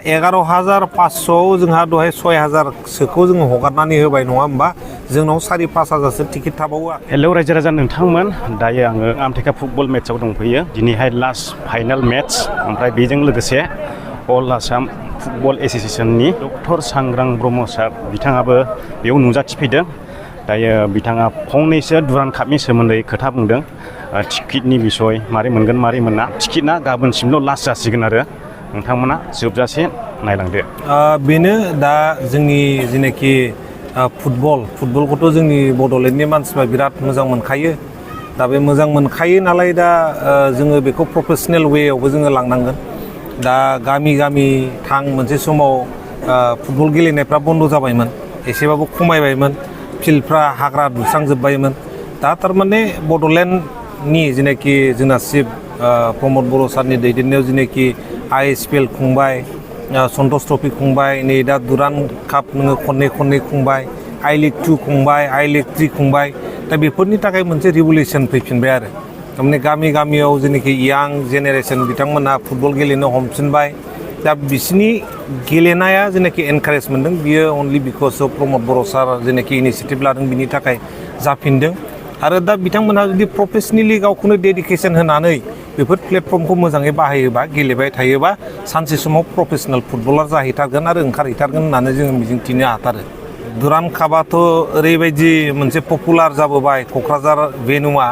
11,500 जोंहा दहाय 6,000सोखौ जोङो हगारनानै होबाय नङा होमबा जोंनाव 4-5,000सो टिकेट थाबावो। हेलौ रायजो राजा नोंथांमोन दायो आङो आमथेखा फुटबल मेट्सआव दंफैयो दिनैहाय लास्ट फाइनाल मेट्स ओमफ्राय बेजों लोगोसे अल आसाम फुटबल एसोसिएशननि डक्टर सांग्रां ब्रह्म सार बिथाङाबो बेयाव नुजाथिफैदों। दायो बिथाङा फंनैसो दुरान्ड कापनि सोमोन्दै खोथा बुंदों टिकेटनि बिसय मारै मोनगोन मारै मोना टिकेटआ गाबोनसिमल' लास्ट जासिगोन आरो नोंथांमोना जोबजासे नायलांदो। बेनो दा जोंनि जेनाखि फुटबलखौथ' जोंनि बड'लेण्डनि मानसिफ्रा बिराद मोजां मोनखायो। दा बे मोजां मोनखायो नालाय दा जोङो बेखौ प्रफेसनेल वेयावबो जोङो लांनांगोन। दा गामि गामि मोनसे समाव फुटबल गेलेनायफ्रा बन्द' जाबायमोन एसेबाबो खमायबायमोन फिल्डफ्रा हाग्रा दुस्रांजोब्बायमोन। दा थारमाने बड'लेण्डनि जेनाखि जोंना चिफ प्रमद बर' सारनि दैदेननायाव जेनाखि ISPL खुंबाय सन्टस ट्रफि खुंबाय नै दा दुरान्ड काप नोङो खननै खुंबाय I League 2 खुंबाय I League 3 खुंबाय। दा बेफोरनि थाखाय मोनसे रिभुलेसन फैफिनबाय आरो थारमाने गामि गामियाव जेनाखि यां जेनेरेसन बिथांमोनहा फुटबल गेलेनो हमफिनबाय। दा बिसिनि गेलेनाया जेनाखि एनकारेज मोनदों बियो अनलि बिकज अफ प्रमद बर' सार जेनाखि इनिसियेटिभ लादों बिनि थाखाय जाफिनदों। आरो दा बिथांमोनहा जुदि प्रफेसनेलि गावखौनो डेडिकेसन होनानै बेफोर प्लेटफर्मखौ मोजाङै बाहायोबा गेलेबाय थायोबा सानसे समाव प्रफेसनेल फुटबलार जाहैथारगोन आरो ओंखारहैथारगोन होननानै जोङो मिजिंथिनो हाथारो। दुरान्ड कापआथ' ओरैबायदि मोनसे पपुलार जाबोबाय क'क्राझार भेनुआ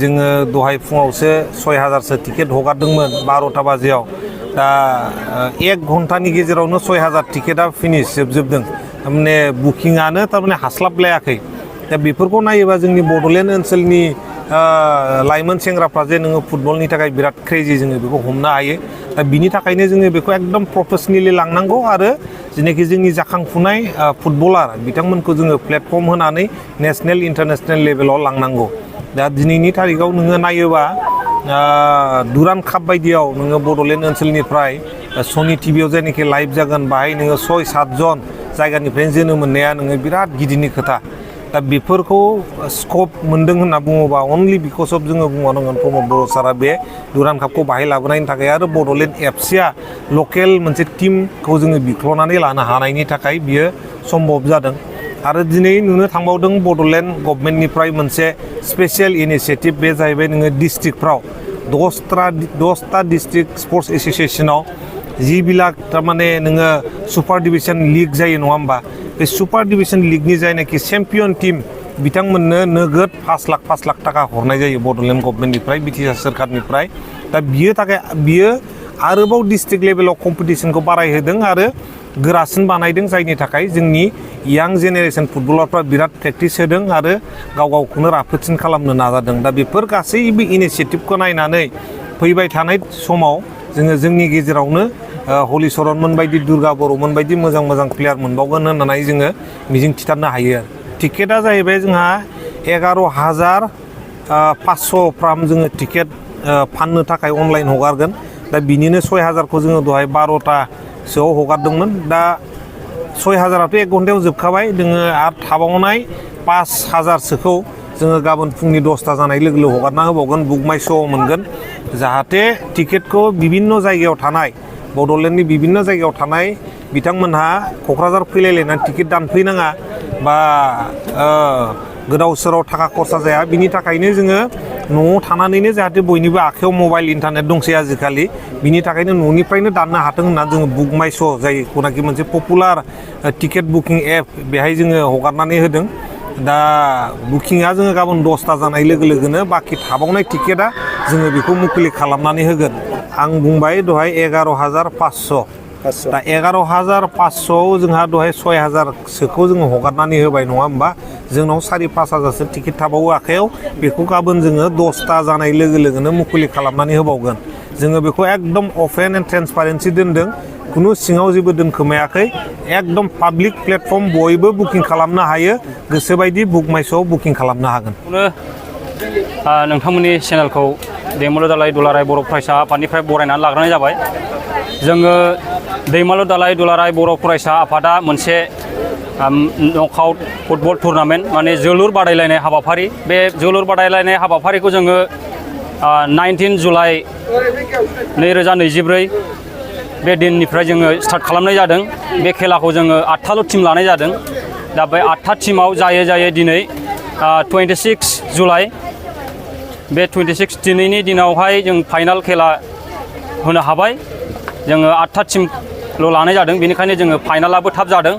जोङो दहाय फुङावसो 6,000सो टिकेट हगारदोंमोन 12टा बाजियाव। दा 1 घन्टानि गेजेरावनो 6,000 टिकेटआ फिनिश जोबजोबदों थारमाने बुकिंआनो थारमाने हास्लाबलायाखै। दा बेफोरखौ नायोबा जोंनि बड'लेण्ड ओनसोलनि लाइमोन सेंग्राफ्रा जे नोङो फुटबलनि थाखाय बिराद क्रेजि जोङो बेखौ हमनो हायो। दा बिनि थाखायनो जोङो बेखौ एकदम प्रफेसनेलि लांनांगौ आरो जेनाखि जोंनि जाखांफुनाय फुटबलार बिथांमोनखौ जोङो प्लेटफर्म होनानै नेसनेल इन्टारनेसनेल लेभेलाव लांनांगौ। दा दिनैनि थारिखआव नोङो नायोबा दुरान्ड काप बायदियाव नोङो बड'लेण्ड ओनसोलनिफ्राय सनि टिभियाव जायनाखि लाइभ जागोन बाहाय नोङो 6-7 जन जायगानिफ्रायनो जोनोम मोननाया नोङो बिराद गिदिरनि खोथा। दा बेफोरखौ स्कप मोन्दों होनना बुङोबा अनलि बिकज अफ जोङो बुंबावनांगोन प्रमद बर' सारा बे दुरान्ड कापखौ बाहाय लाबोनायनि थाखाय आरो बड'लेण्ड एफसिआ लकेल मोनसे टिमखौ जोङो बिख्ल'नानै लानो हानायनि थाखाय बियो सम्भब जादों। आरो दिनै नुनो थांबावदों बड'लेण्ड गभर्नमेन्टनिफ्राय मोनसे स्पेसियेल इनिसियेटिभ बे जाहैबाय नोङो डिस्ट्रिक्टफ्राव 10टा डिस्ट्रिक्ट स्पर्ट्स एसोसिएशनाव जिबिलाक थारमाने नोङो सुपार डिभिजन लिग जायो नङा होमबा बे सुपार डिभिजन लिगनि जायनाखि चेम्पियन टिम बिथांमोननो नोगोद 5 लाख थाखा हरनाय जायो बड'लेण्ड गभर्नमेन्टनिफ्राय बिटिआर सोरखारनिफ्राय। दा बियो आरोबाव डिस्ट्रिक्ट लेभेलाव कम्पिटिसनखौ बारायहोदों आरो गोरासिन बानायदों जायनि थाखाय जोंनि यां जेनेरेसन फुटबलारफ्रा बिराद प्रेक्टिस होदों आरो गावखौनो राफोदसिन खालामनो नाजादों। दा बेफोर गासैबो इनिसियेटिभखौ नायनानै फैबाय थानाय समाव जोङो जोंनि गेजेरावनो हलिचरनमोन बायदि दुर्गा बर'मोन बायदि मोजां प्लेयार मोनबावगोन होननानै जोङो मिजिं थिथारनो हायो आरो। टिकेटआ जाहैबाय जोंहा 11,500 फ्राम जोङो टिकेट फाननो थाखाय अनलाइन हगारगोन। दा बिनिनो 6,000खौ जोङो दहाय 12टासोआव हगारदोंमोन। दा 6,000आथ' 1 घन्टायाव जोबखाबाय जोङो आरो थाबावनाय 5,000सोखौ जोङो गाबोन फुंनि 10टा जानाय लोगो हगारना होबावगोन बुक माइ श'आव मोनगोन जाहाथे टिकेटखौ बिभिन्न जायगायाव थानाय बड'लेण्डनि बिभिन्न जायगायाव थानाय बिथांमोनहा क'क्राझार फैलायलायनानै टिकेट दानफैनाङा बा गोदाव सोराव थाखा खरसा जाया। बिनि थाखायनो जोङो न'आव थानानैनो जाहाथे बयनिबो आखायाव मबाइल इन्टारनेट दंसै आजिखालि बिनि थाखायनो न'निफ्रायनो दाननो हाथों होनना जोङो बुक माइ श' जायखौनाखि मोनसे पपुलार टिकेट बुकिं एप बेहाय जोङो हगारनानै होदों। दा बुकिंआ जोङो गाबोन 10टा जानाय लोगो लोगोनो बाखि थाबावनाय टिकेटआ जोङो बेखौ मुखुलि खालामनानै होगोन। आं बुंबाय दहाय 11,500 दा 11,500आव जोंहा दहाय 6,000सोखौ जोङो हगारनानै होबाय नङा होमबा जोंनाव 4-5,000सो टिकेट थाबावो आखायाव बेखौ गाबोन जोङो 10टा जानाय लोगो लोगोनो मुखुलि खालामनानै होबावगोन। जोङो बेखौ एकदम अपेन एन्ड ट्रेन्सपारेन्सि दोनदों खुनु सिङाव जेबो दोनखोमायाखै एकदम पाब्लिक प्लेटफर्म बयबो बुकिं खालामनो हायो गोसोबायदि बुक माइ श'आव बुकिं खालामनो हागोन। नोंथांमोननि चेनेलखौ दैमालु दालाइ दुलाराय बर' फरायसा आफादनिफ्राय बरायनानै लाग्रोनाय जाबाय। जोङो दैमालु दालाइ दुलाराय बर' फरायसा आफादा मोनसे नकआउट फुटबल टुर्नामेन्ट माने जोलुर बादायलायनाय हाबाफारि बे जोलुर बादायलायनाय हाबाफारिखौ जोङो 19 जुलाइ 2024 बे दिननिफ्राय जोङो स्टार्ट खालामनाय जादों बे खेलाखौ जोङो 8थाल' टिम लानाय जादों दा बे 8था टिमाव जायै दिनै 26 जुलाइ बे 26 दिनैनि दिनावहाय जों फाइनाल खेला होनो हाबाय जोङो 8था टिमल' लानाय जादों बेनिखायनो जोङो फाइनालाबो थाब जादों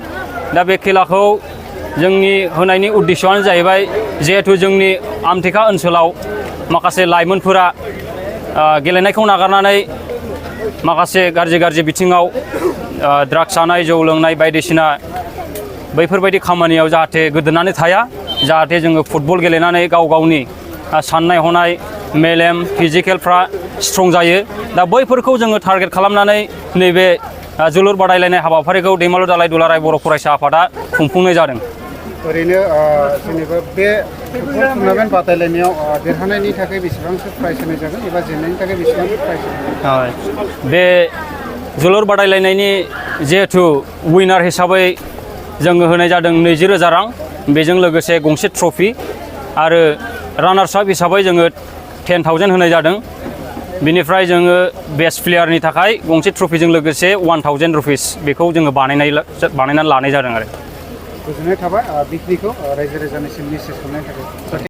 दा बे खेलाखौ जोंनि होनायनि उद्देश्यआनो जाहैबाय जिहेथु जोंनि आमथेखा ओनसोलाव माखासे लाइमोनफोरा गेलेनायखौ नागारनानै माखासे गाज्रि बिथिङाव ड्राग्स जानाय जौ लोंनाय बायदिसिना बैफोरबायदि खामानियाव जाहाथे गोदोनानै थाया जाहाथे जोङो फुटबल गेलेनानै गावनि साननाय हनाय मेलेम फिजिकेलफ्रा स्ट्रं जायो दा बैफोरखौ जोङो टारगेट खालामनानै नैबे जोलुर बादायलायनाय हाबाफारिखौ दैमालु दालाय दुलाराय बर' फरायसा आफादा खुंफुंनाय जादों ओरैनो जेनेबा बे फुटबल टुर्नामेन्ट बादायलायनायाव देरहानायनि थाखाय बेसेबांसो प्राइज होनाय जागोन एबा जेननायनि थाखाय बेसेबांसो प्राइज होनाय बे जोलुर बादायलायनायनि जिहेथु उइनार हिसाबै जोङो होनाय जादों 20,000 रां बेजों लोगोसे गंसे ट्रफि आरो रानार्स आप हिसाबै जोङो 10,000 होनाय जादों बिनिफ्राय जोङो बेस्ट प्लेयारनि थाखाय गंसे ट्रफिजों लोगोसे 1,000 रुपिस बेखौ जोङो बानायनानै लानाय जादों आरो गोजोननाय थाबाय बिखिनिखौ रायजो राजानिसिम मेसेज हरनायनि थाखाय